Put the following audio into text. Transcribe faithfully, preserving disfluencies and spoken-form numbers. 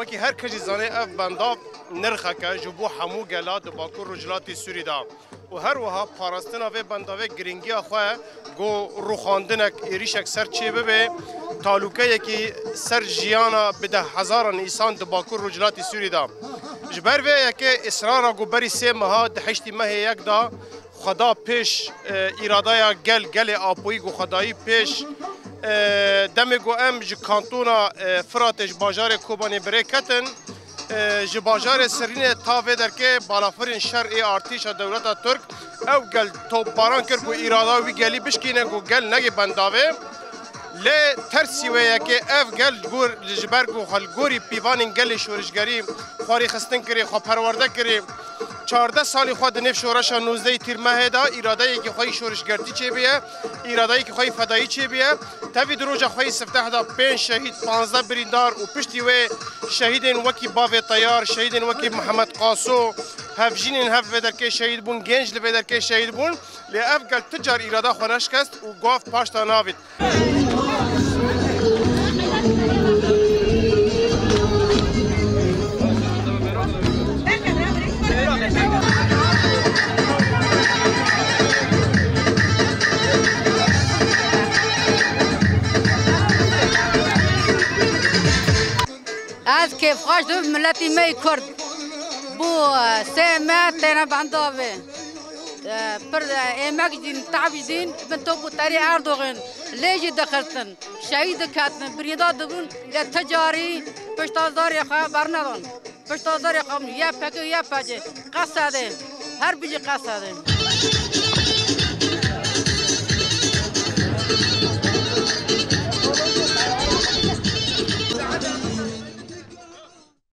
Wekî her kes jî zanê, ev bendav nirxek e ji bo hemû gela di Bakur Rojhilatê Sûrî de. Û her wiha parastina vê bendavê giringiya xwe ku rûxandinek, êrîşek ser çê bibe, talûkeyekî ser jiyana bi deh hezaran însan di Bakur Rojhilatê Sûrî de. Ji ber vê yekê israra ku berî sê meha di heştî mehê yek de xwe da pêş, e, îradaya gel, gelê Apoyî ku xwe dayî pêş, e, demê ku em ji kantona, e, Firatê ji bajarê Kobanê bi rê ketin, e, ji bajarê Sirînê ta vê derkê balafirên şer ê artîşa dewleta Tirk ew gel topbaran kir ku îrada wî gelî bişkîne ku gel negê bendavê. Lê tersî wê yekê ev gel gor, ji ber ku xwe li gorî pîvanên gelê şorişgerî xwe rêxistin kirî, xwe perwerde kirî, çardeh salî xwe di nêv şoreşa nozdehê Tîrmehê de îradeyekî xwe yî şorişgertî çêbûye, îradeyekî xwe yî fedayî çêbûye. Tevî di roja xwe yî sifteh de pênc şehîd, panzdeh birîndar û piştî wê şehîdên wekî bavê Teyar, şehîdên wekî Mihemed Qaso, hevjînên hev vê derkê şehîd bûn, genc li vê derkê şehîd bûn. Lê ev gel ti car îrada xwe neşikest û guav paş de navît. Ez kêfxweş dibim, miletî me yî Kurd. Bû, e, sê me têne bendavê. E, pir, e, êmek jî dîn, te'b jî dîn, bin top û terî Erdogan. Lê jî dixistin, şehîd diketin, birîndar dibûn, lê ti carî piştazarê xwe bernedan. Piştazarê xwe Y P G, Y P G, qesedê. Her bijî qesedê.